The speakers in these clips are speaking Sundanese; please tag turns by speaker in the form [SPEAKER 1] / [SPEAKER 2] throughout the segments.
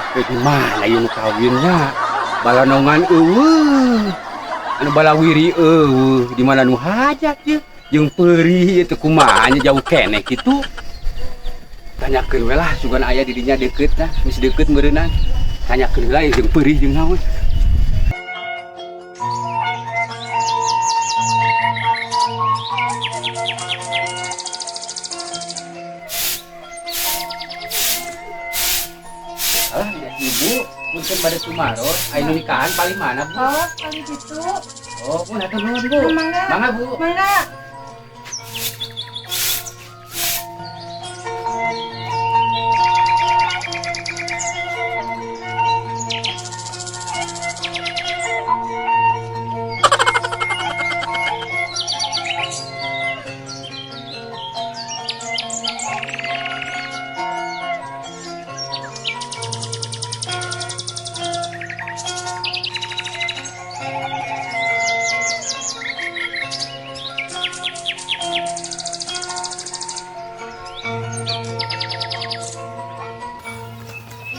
[SPEAKER 1] Di mana ieu nu kawinnya? Balanongan eueuh. Anu balawiri eueuh, di mana nu hajat ieu? Jeung peurih ieu teh kumaha nya jauh keneh kitu. Tanyakeun we lah sugan aya di dinya deukeut tah, geus deukeut meureunnan. Tanyakeun heula jeung peurih jeung naon. Alah, ya, Ibu, punten bade sumaros, aya nu nikahan paling mana, Bu?
[SPEAKER 2] Oh, paling situ.
[SPEAKER 1] Oh, mun hatur nuhun, Bu.
[SPEAKER 2] Mangga.
[SPEAKER 1] Mangga, Bu.
[SPEAKER 2] Mangga.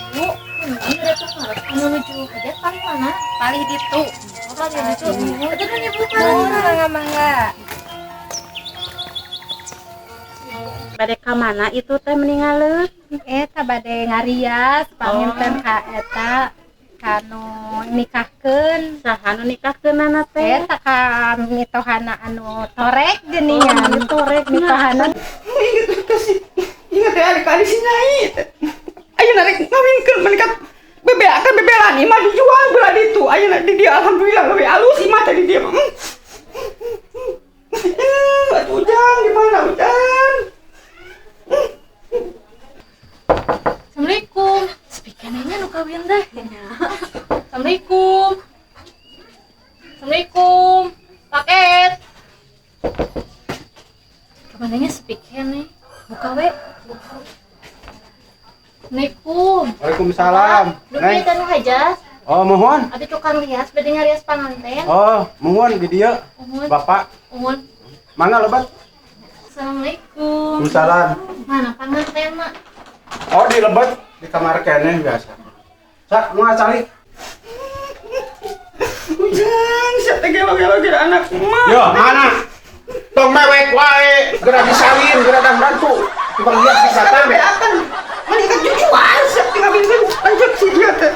[SPEAKER 2] Ibu, ini udah tuh anu nuju hajat paling mana?
[SPEAKER 3] Paling ditu.
[SPEAKER 2] Oh, paling ditu. Itu kan Ibu
[SPEAKER 3] Oh,
[SPEAKER 2] paling.
[SPEAKER 3] mangga mangga.
[SPEAKER 4] Bade ka mana itu teh meninggalin?
[SPEAKER 3] Eta bade ngarias panginten ka eta kanu nikahkeun.
[SPEAKER 4] Saha nu nikahkeunana teh?
[SPEAKER 3] Eta ka mitohana anu torek geuningan.
[SPEAKER 4] Oh, torek
[SPEAKER 3] mitohana.
[SPEAKER 5] Ingat ya kali si Nyai. Ayo narik ngawinkeun menikah bebeakan bebelan imah dijual belah ditu. Ayo di dia alhamdulillah lebih alus imah tadi dia. Aduh, Ujang di mana Ujang?
[SPEAKER 2] Assalamualaikum. Speakernya nu kawin teh. Assalamualaikum. Assalamualaikum. Paket. Kemananya speaker nih? Buka we. Buka. Assalamualaikum.
[SPEAKER 1] Waalaikumsalam.
[SPEAKER 2] Dupi teh nu hajat.
[SPEAKER 1] Oh, mohon.
[SPEAKER 2] Abi tukang rias bade ngarias panganten.
[SPEAKER 1] Oh, mohon di dieu.
[SPEAKER 2] Uhun.
[SPEAKER 1] Bapak,
[SPEAKER 2] Uhun.
[SPEAKER 1] mangga lebat.
[SPEAKER 2] Assalamualaikum.
[SPEAKER 1] Waalaikumsalam.
[SPEAKER 2] Mana panganten mak?
[SPEAKER 1] Oh, di lebet di kamar keneh biasa. Sak, mau cari.
[SPEAKER 5] Ujang, siapa gelo-gelo ge anak emak.
[SPEAKER 1] Yo, mana? Tong mewek wae, geura disawin, geura dangdantu. Tukang hias bisa datang.
[SPEAKER 5] Bebeakan menikah jujuan siapa ngawinkeun lanjut si dia teh.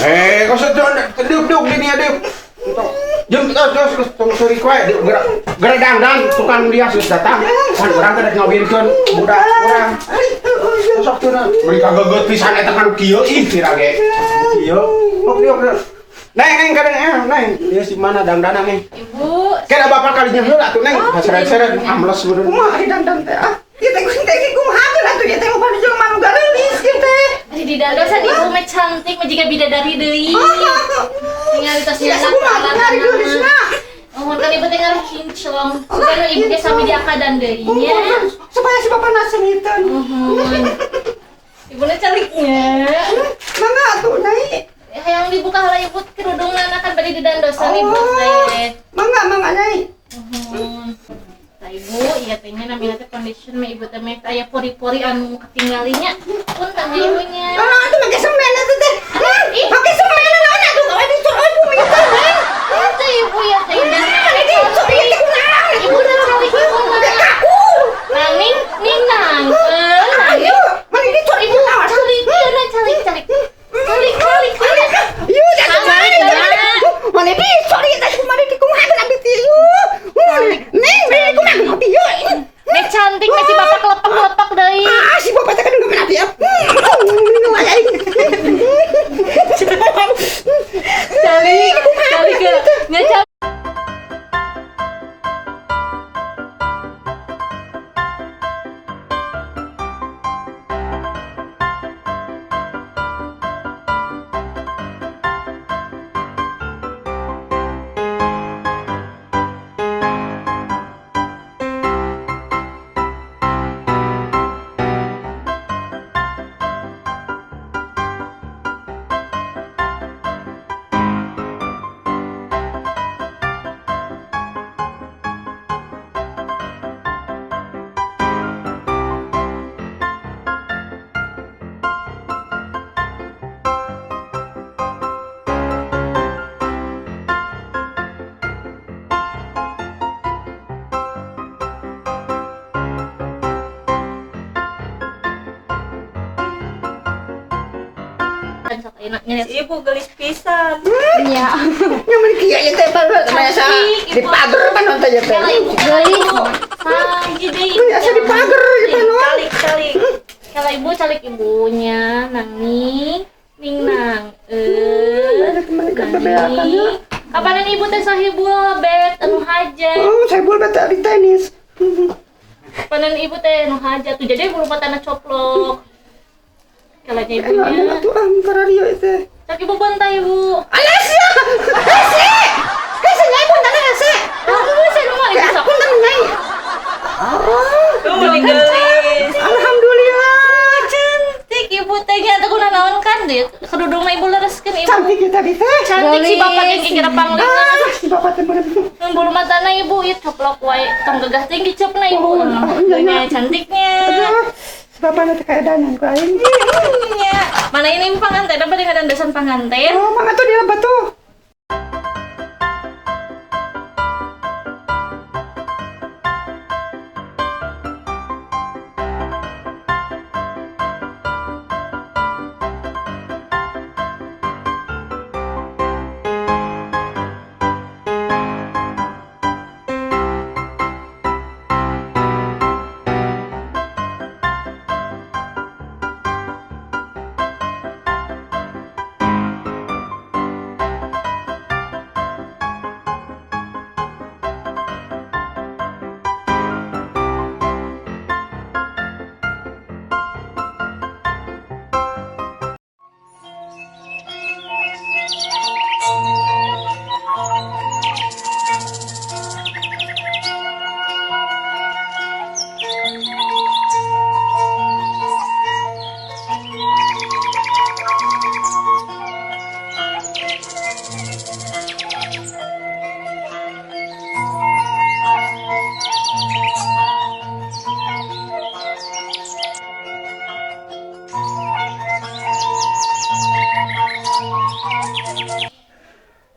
[SPEAKER 1] Eh, kau sedon duduk di dia duduk. Jeung terus terus tong seurik wae geura geura dangdan tukang hias geus datang. Kan urang teh rek ngawinkeun budak urang. Sok teu meuli kagegeut pisan eta kan kieu ih kira ge. Kieu. Oke oke. Neng neng kadang neng. Ieu si mana dangdana neng?
[SPEAKER 2] Ibu.
[SPEAKER 1] Kira bapak kalinya heula atuh neng. Seret-seret ambles meureun.
[SPEAKER 5] Kumaha ari dandan teh ah? Ieu teh kuring teh kumaha atuh ieu teh loba jelema nu gareulis kieu teh.
[SPEAKER 2] Ari di dandan ibu mah cantik mah jiga bidadari deui. Tinggal di tasnya
[SPEAKER 5] Iya, kumaha atuh ari geulisna.
[SPEAKER 2] Oh, kan ibu teh ngarah kinclong. Supaya ibu teh sami diakadan deui nya.
[SPEAKER 5] Supaya si bapak nasengiteun.
[SPEAKER 2] Uhun. Ibu na caliknya.
[SPEAKER 5] Mangga atuh Nyai.
[SPEAKER 2] Hayang dibuka heula ibu kerudungna kan bade di dandosan ibu teh.
[SPEAKER 5] Mangga mangga Nyai.
[SPEAKER 2] Uhun. Tah ibu, ieu teh nya namina teh condition mah ibu teh meh aya pori-pori anu katinggalinya. Punten nya ibunya.
[SPEAKER 5] Kalau atuh make semen atuh teh.
[SPEAKER 2] Ih.
[SPEAKER 5] Make semen naon atuh kawe dicor euy bumi teh.
[SPEAKER 2] Teh ibu ya teh.
[SPEAKER 5] Mana dicor ieu teh kunaon?
[SPEAKER 2] Ibu udah calik ibu mah.
[SPEAKER 5] Kaku.
[SPEAKER 2] Nang ning ning nang. Nang.
[SPEAKER 5] Ayo, mana dicor
[SPEAKER 2] Ibu calik ieu na calik calik. Calik calik calik.
[SPEAKER 5] Ieu teh mana mana dicor ieu teh kumaha di kumaha abdi teh ieu. Neng, neng kumaha abdi ieu.
[SPEAKER 2] Meh cantik meh si bapak kelepak-kelepak deui.
[SPEAKER 5] Ah, si bapak teh kan geus abdi
[SPEAKER 2] Kan sok enak nya.
[SPEAKER 4] Si ibu gelis pisan.
[SPEAKER 3] Nya.
[SPEAKER 5] Nya mun kieu ieu teh biasa
[SPEAKER 2] Cantik,
[SPEAKER 5] di
[SPEAKER 2] ibu.
[SPEAKER 5] pager panon teh ieu teh.
[SPEAKER 2] Kala ibu
[SPEAKER 3] Geulis.
[SPEAKER 2] Sahiji deui.
[SPEAKER 5] Biasa di pager ieu panon.
[SPEAKER 4] Calik calik.
[SPEAKER 2] Kala ibu calik ibunya nang ning ning nang eh.
[SPEAKER 5] Ada teman kan bebeakan ya.
[SPEAKER 2] Kapanan ibu teh sahibul bet anu hajat.
[SPEAKER 5] Oh, saya boleh baca di tenis.
[SPEAKER 2] Kapanan ibu teh anu hajat tuh jadi bulu matana coplok. Kalanya
[SPEAKER 5] Enak
[SPEAKER 2] ibunya.
[SPEAKER 5] tuh ah karario itu.
[SPEAKER 2] Cak ibu bantah ibu.
[SPEAKER 5] Alas ya. Hese. Hese nyai pun tanah hese.
[SPEAKER 2] Aku bisa rumah ibu sok.
[SPEAKER 5] Pun tanah nyai. Oh,
[SPEAKER 4] Tuh meni gelis.
[SPEAKER 5] alhamdulillah.
[SPEAKER 2] Cantik ibu teh nya teh kuna naon kan deh. Kerudungna ibu lereskeun ibu.
[SPEAKER 5] Cantik kita tadi teh.
[SPEAKER 2] Cantik si bapak yang kira panglingan.
[SPEAKER 5] Ah, si bapak teh bener.
[SPEAKER 2] Bulu matana ibu ieu coplok wae tong gagah tinggi cepna ibu.
[SPEAKER 5] Oh, iya, iya.
[SPEAKER 2] Nya cantiknya.
[SPEAKER 5] Aduh, si bapak nanti kayak danan ku aing.
[SPEAKER 2] Nya. Mana ini panganten apa dengan dandasan panganten?
[SPEAKER 5] Oh, mangga tuh di lebat tuh.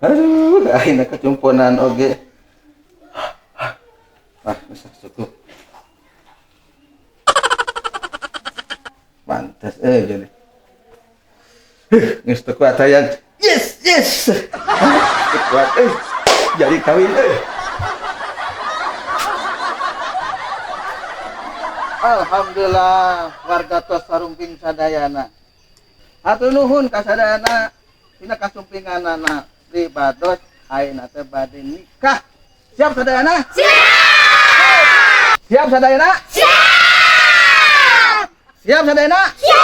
[SPEAKER 6] Aduh, akhirnya kecumponan oge. Ah, bisa cukup. Pantes jadi. Geus teu kuat hayang. Yes, yes. Teu kuat Jadi kawin Alhamdulillah warga tos sarumping sadayana. Hatur nuhun ka sadayana dina kasumpinganana pribados ayeuna teh bade nikah. Siap sadayana? Siap. Siap sadayana? Siap. Siap sadayana? Siap.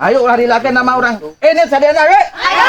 [SPEAKER 6] Ayo ulah dilakeun nama urang. Ini sadayana we. Ayo.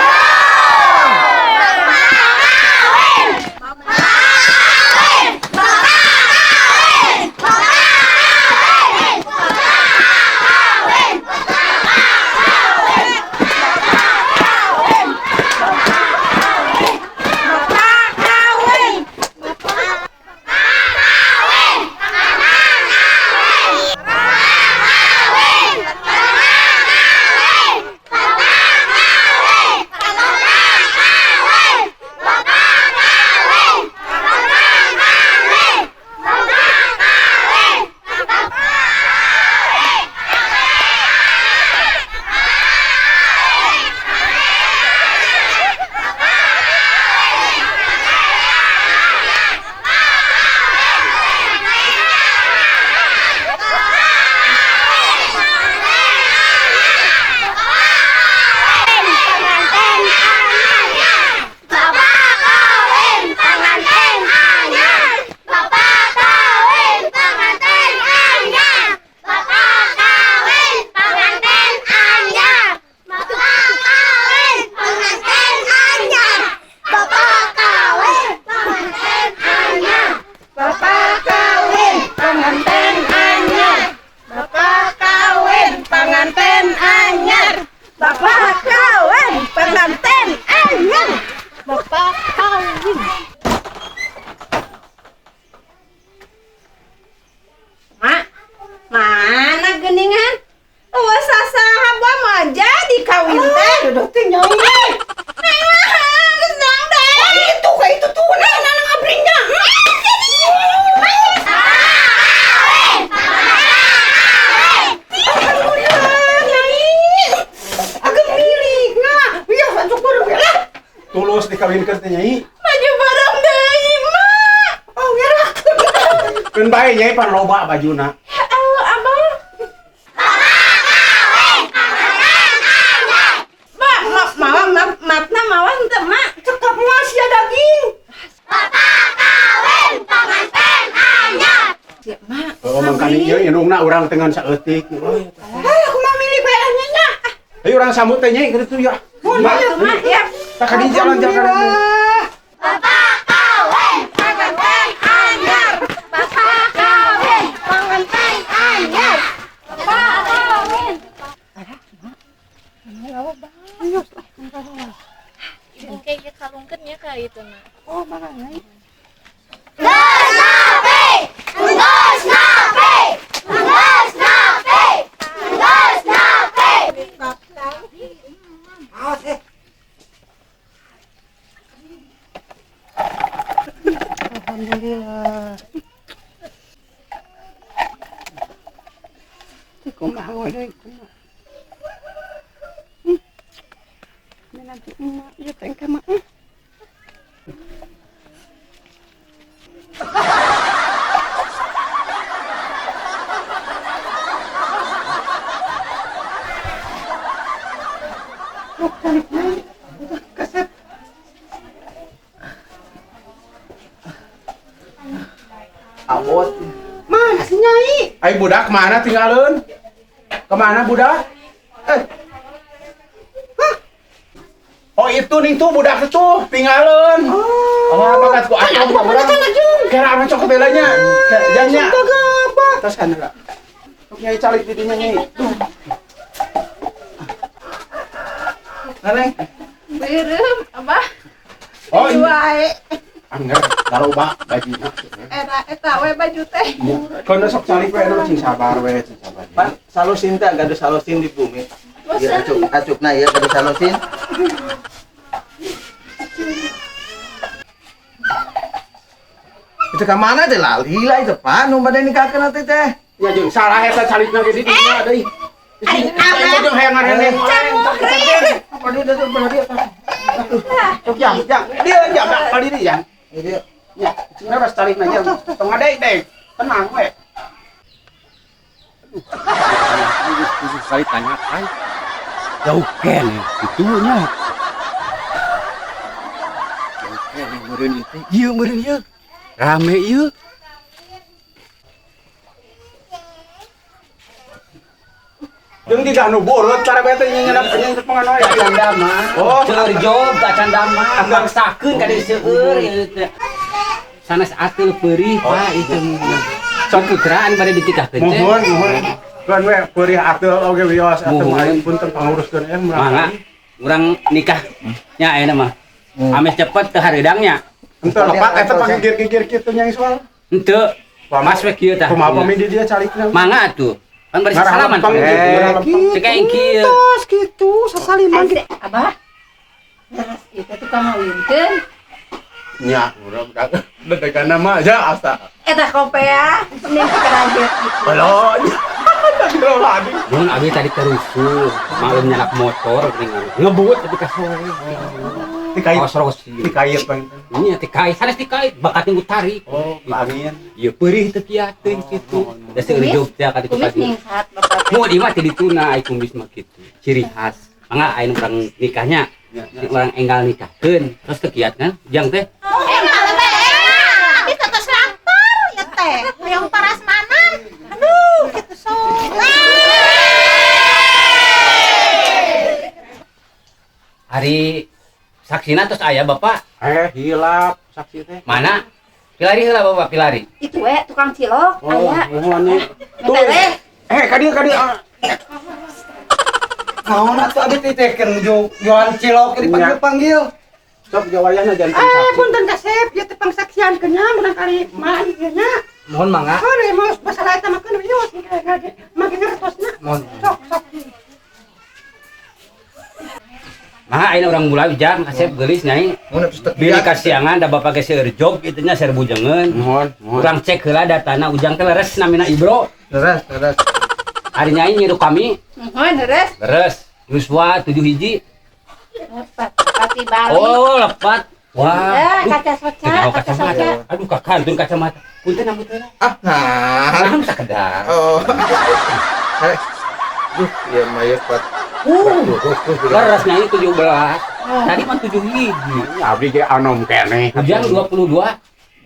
[SPEAKER 1] dikawinkeun teh Nyai.
[SPEAKER 5] Baju barang deui, Mak. Oh, ngerak.
[SPEAKER 1] Keun bae Nyai pan loba bajuna.
[SPEAKER 5] Ya Allah, Abah. Mak, mak, mawa, mak, matna mawa henteu, Mak. Cekap mah sia daging.
[SPEAKER 7] Bapak kawin pengantin anyar.
[SPEAKER 4] Ya, Mak.
[SPEAKER 1] Oh, mangkani ieu indungna urang teh ngan saeutik.
[SPEAKER 5] Ah, aku mah milih bae nya.
[SPEAKER 1] Ayo urang sambut teh Nyai kitu ya.
[SPEAKER 5] Mak, Mak, ya.
[SPEAKER 1] Tak kadi jalan-jalan.
[SPEAKER 7] Bapak kawin pengantin anyar. Bapak kawin pengantin anyar. Bapak kawin.
[SPEAKER 2] Ibu kayak kalungkeun nya ka itu na.
[SPEAKER 5] Oh, mangga Nyai.
[SPEAKER 7] Geus napi, geus napi, geus napi, geus napi.
[SPEAKER 5] Awas eh.
[SPEAKER 4] Alhamdulillah.
[SPEAKER 5] Kumaha wae kumaha. Menantu emak ieu teh engke mah. Kasep.
[SPEAKER 6] Abot.
[SPEAKER 5] Mana si Nyai?
[SPEAKER 1] Ai budak mana tinggalin? Kemana budak? Eh. Hah? Oh itu nih tuh budak itu tinggalin. Oh, apa kat ku atom urang. Kira anu cok belanya. Jangnya. Terus kan lah. Sok Nyai calik di dinya Nyai. Tuh.
[SPEAKER 6] Neneng.
[SPEAKER 3] Beureum, Abah.
[SPEAKER 1] Oh, ini.
[SPEAKER 3] Wae.
[SPEAKER 1] Angger loba bajuna.
[SPEAKER 3] Era eta we baju teh.
[SPEAKER 1] Kono sok calik we anu cing sabar we, cing sabar.
[SPEAKER 6] Pan salusin teh gaduh salusin di bumi. Ieu acuk, acukna ieu gaduh salusin. Itu ka mana teh lali lah itu pan nu bade nikahkeun teh teh.
[SPEAKER 1] Ya jeung salah eta calikna ge di dinya deui.
[SPEAKER 3] Ai, Abah.
[SPEAKER 1] Jeung hayang ngareneng.
[SPEAKER 3] Camukri.
[SPEAKER 1] Apa dia datang belah dia. Sok jang, jang. Dia jang, ka diri jang.
[SPEAKER 6] Ieu
[SPEAKER 1] Ya, cing ras calikna jang. Tong ngadeg-deg. Tenang we.
[SPEAKER 8] Aduh, kali tanya kan. Jauh kene itu nya. Jauh kene meureun ieu teh. Ieu meureun ieu. Rame ieu.
[SPEAKER 1] Jeung tidak nu borot cara bete nyenep nyenep penganoy.
[SPEAKER 8] Candama.
[SPEAKER 1] Oh,
[SPEAKER 8] seueur job ka candama. Maksakeun ka dieu seueur ieu teh. Sanes ateul peurih Pak itu. Sok putraan bade ditikahkeun teh.
[SPEAKER 1] Mohon, mohon. Kan we peurih ateul oge wios atuh aing punten panguruskeun eh
[SPEAKER 8] mangga. Urang nikah nya ayeuna mah. Ameh cepet teu hareudang nya.
[SPEAKER 1] Henteu lepat eta pagigir-gigir kitu nya soal.
[SPEAKER 8] Henteu. Mas we kieu tah.
[SPEAKER 1] Kumaha pami di dia calikna?
[SPEAKER 8] Mangga atuh. Kan bari salaman. Cek aing kieu.
[SPEAKER 5] Tos kitu sasaliman.
[SPEAKER 4] Abah. Leres ieu teh tukang ngawinkeun.
[SPEAKER 1] Nya, urang dedegan mah aja asa.
[SPEAKER 4] Eta kopea mending keranjut gitu.
[SPEAKER 1] Halo.
[SPEAKER 8] Mun abi tadi terusuh, malum nyalak motor geuningan. Ngebut tapi ka sore.
[SPEAKER 1] Tikait.
[SPEAKER 8] Kos-rosi.
[SPEAKER 1] Tikait bang.
[SPEAKER 8] Nya tikait, sanes tikait, bakat tunggu tarik.
[SPEAKER 1] Oh, angin.
[SPEAKER 8] Ieu peurih teu kieu teuing kitu. Da seueur job teh ka ditu
[SPEAKER 4] Kumis
[SPEAKER 8] tadi.
[SPEAKER 4] nyingkat bapak.
[SPEAKER 8] Mu di mah teu dituna ai kumis mah kitu. Ciri khas. Mangga aya nu urang nikahnya. Urang enggal nikahkeun, terus teu kiat kan? Jang teh.
[SPEAKER 2] Engal teh engal. Abi tetes lapar ya teh. Hoyong parasmanan. Aduh, kitu sok.
[SPEAKER 8] Hari saksina terus aya Bapak.
[SPEAKER 1] Hilap saksi teh.
[SPEAKER 8] Mana? Pilari heula Bapak, pilari.
[SPEAKER 4] Itu we tukang cilok
[SPEAKER 1] Oh,
[SPEAKER 4] aya.
[SPEAKER 1] mohon nih.
[SPEAKER 4] Tuh.
[SPEAKER 1] Ka dieu ka dieu.
[SPEAKER 6] Naon atuh abi teh keur jualan cilok dipanggil-panggil.
[SPEAKER 1] Sok jawayana janten saksi.
[SPEAKER 5] Punten kasep ieu teh pangsaksian nya barangkali mah ieu nya.
[SPEAKER 8] Mohon mangga.
[SPEAKER 5] Sore mau masalah eta mah keun wios mangke ngertosna.
[SPEAKER 8] Mohon.
[SPEAKER 5] Sok sok.
[SPEAKER 8] Mangga ayeuna urang mulai ujang kasep geulis nyai.
[SPEAKER 6] Mun atuh teu
[SPEAKER 8] Bilih kasiangan da bapak ge seueur job kitu nya seueur bujengeun.
[SPEAKER 1] Mohon, mohon.
[SPEAKER 8] Urang cek heula datana ujang teh leres namina Ibro.
[SPEAKER 6] Leres, leres.
[SPEAKER 8] Ari nyai nyiru kami
[SPEAKER 4] Mohon leres.
[SPEAKER 8] Leres. Yuswa 7 hiji.
[SPEAKER 4] Lepat, pati balik.
[SPEAKER 8] Oh, lepat. Wah.
[SPEAKER 4] Eh, kaca soca, kaca soca.
[SPEAKER 8] Aduh, kakantun kacamata. Punten ambu teh.
[SPEAKER 6] Ah, nah.
[SPEAKER 8] Nah, sakedar.
[SPEAKER 6] Oh. Duh, ieu mah ieu kuat.
[SPEAKER 8] Leres nyai 17. Tadi mah 7 hiji.
[SPEAKER 1] Abdi ge anom keneh.
[SPEAKER 8] Ujang 22.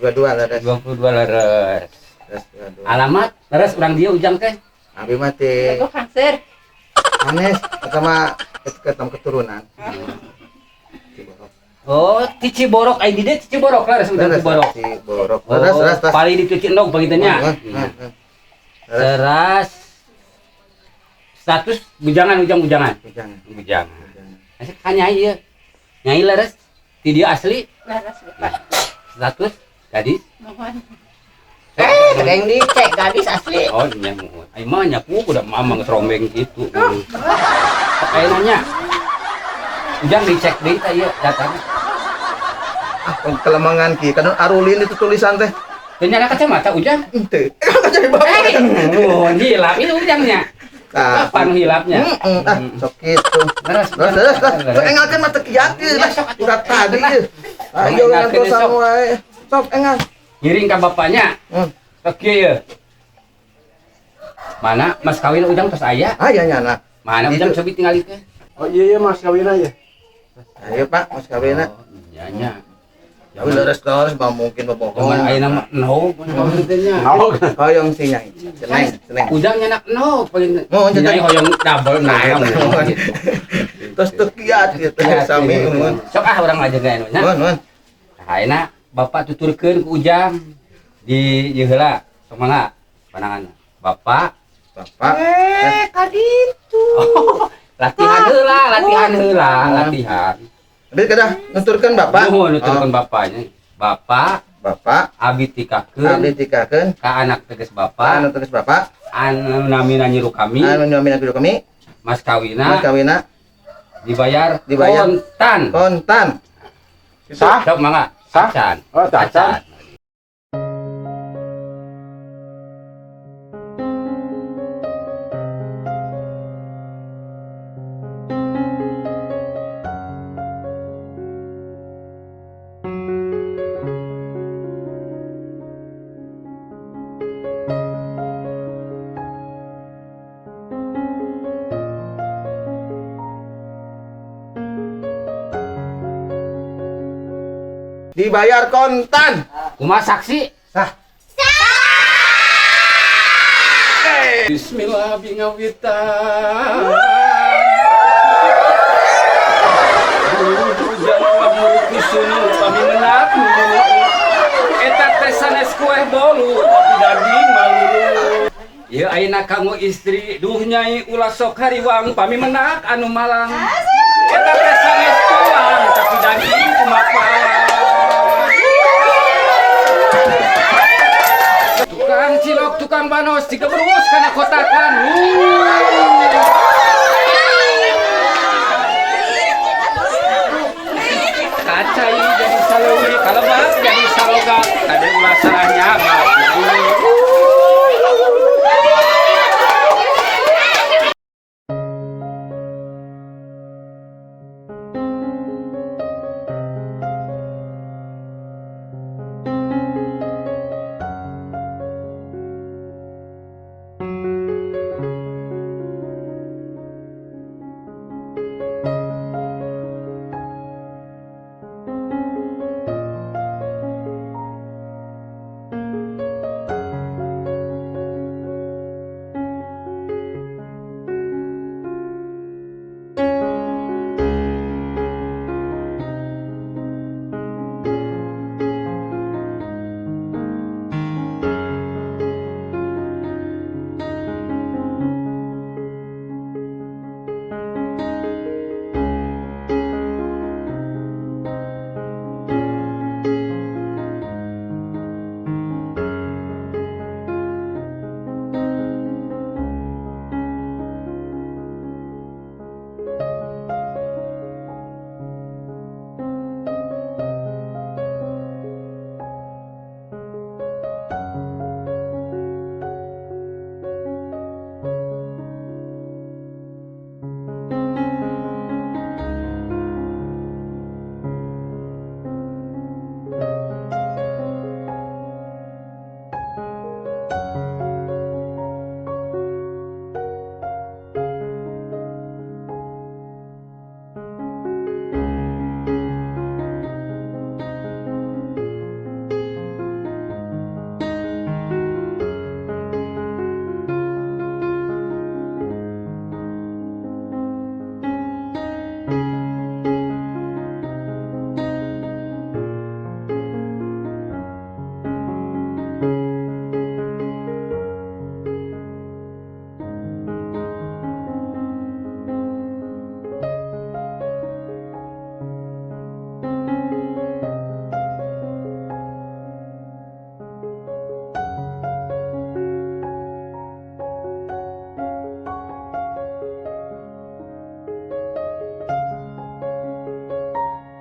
[SPEAKER 6] 22 leres.
[SPEAKER 8] 22 leres.
[SPEAKER 6] Leres 22.
[SPEAKER 8] Alamat leres urang dieu Ujang teh.
[SPEAKER 6] Abi mah teh.
[SPEAKER 4] Jago kanser.
[SPEAKER 6] Sanes sama keturunan.
[SPEAKER 8] Oh, ti Ciborok ai di dieu Ciborok leres Ujang Ciborok.
[SPEAKER 6] Ciborok. Leres, leres.
[SPEAKER 8] Paling dicuci endog pangitanya. Leres. Status bujangan Ujang bujangan.
[SPEAKER 6] Bujangan.
[SPEAKER 8] Bujangan. Asik ka nyai ieu. Nyai leres ti dieu asli.
[SPEAKER 4] Leres Bapak.
[SPEAKER 8] Status gadis.
[SPEAKER 4] Mohon.
[SPEAKER 5] Eh, dicek gadis asli.
[SPEAKER 8] Oh, nya mohon. Ai mah nyapu udah mamang geus rombeng kitu. Pakai nanya. Ujang dicek deui tah ieu datana.
[SPEAKER 6] Ah, kelemangan ki, kan arulin itu tulisan teh.
[SPEAKER 8] Teu nyala kacamata Ujang?
[SPEAKER 6] Henteu. Kaca di bawah.
[SPEAKER 8] Oh, hilap ieu Ujangnya. Apa nu hilapnya?
[SPEAKER 6] Ah, sok kitu.
[SPEAKER 8] Leres,
[SPEAKER 6] leres, leres. Sok engalkeun mah teu kiakeun lah. Urat tadi ieu. Ayo ngantosan wae. Sok engal.
[SPEAKER 8] Ngiring ka bapaknya. Sok kieu ye. Mana mas kawin Ujang tos aya?
[SPEAKER 6] Aya nyana.
[SPEAKER 8] Mana Ujang cobi tingalikeun?
[SPEAKER 1] Oh iya iya mas kawinna ye.
[SPEAKER 6] Ayo Pak, mas kawinna.
[SPEAKER 8] Nya nya.
[SPEAKER 6] Tapi leres-leres mah mungkin bohong.
[SPEAKER 8] Cuman ayeuna mah noh mas kawin teh nya.
[SPEAKER 6] Hoyong si nyai. Seneng, seneng.
[SPEAKER 8] Ujang nyanak noh paling nyai hoyong double nah.
[SPEAKER 6] Terus teu kiat kitu sami mun.
[SPEAKER 8] Sok ah urang ngajaga nya.
[SPEAKER 6] Mun, mun.
[SPEAKER 8] Nah, ayeuna bapak tuturkeun ku Ujang di ieu heula. Sok mangga pandangan. Bapak,
[SPEAKER 6] bapak.
[SPEAKER 5] Eh, kaditu.
[SPEAKER 8] Latihan heula, latihan heula, latihan.
[SPEAKER 6] Abi kedah nuturkeun bapak.
[SPEAKER 8] Nuhun nuturkeun bapaknya. Bapak,
[SPEAKER 6] bapak
[SPEAKER 8] abi tikakeun.
[SPEAKER 6] Abdi tikakeun
[SPEAKER 8] ka anak tegas bapak.
[SPEAKER 6] Ka anak tegas bapak.
[SPEAKER 8] Anu namina nyiru kami.
[SPEAKER 6] Anu namina nyiru kami.
[SPEAKER 8] Mas kawina.
[SPEAKER 6] Mas kawina
[SPEAKER 8] dibayar,
[SPEAKER 6] dibayar
[SPEAKER 8] kontan.
[SPEAKER 6] Kontan.
[SPEAKER 1] Sah?
[SPEAKER 8] Sok mangga.
[SPEAKER 1] Sah?
[SPEAKER 8] Acan.
[SPEAKER 1] Oh, acan.
[SPEAKER 6] Dibayar kontan.
[SPEAKER 8] Kumaha saksi?
[SPEAKER 6] Sah.
[SPEAKER 7] Sah.
[SPEAKER 8] Bismillah bingawitan. Kami menak eta teh sanes kue bolu tapi daging malu. Ieu ayeuna kanggo istri duh nyai ulah sok hariwang pami menak anu malang. Eta teh sanes tulang tapi daging kumaha. Tukang cilok, tukang banos, digeberus kana kotakan.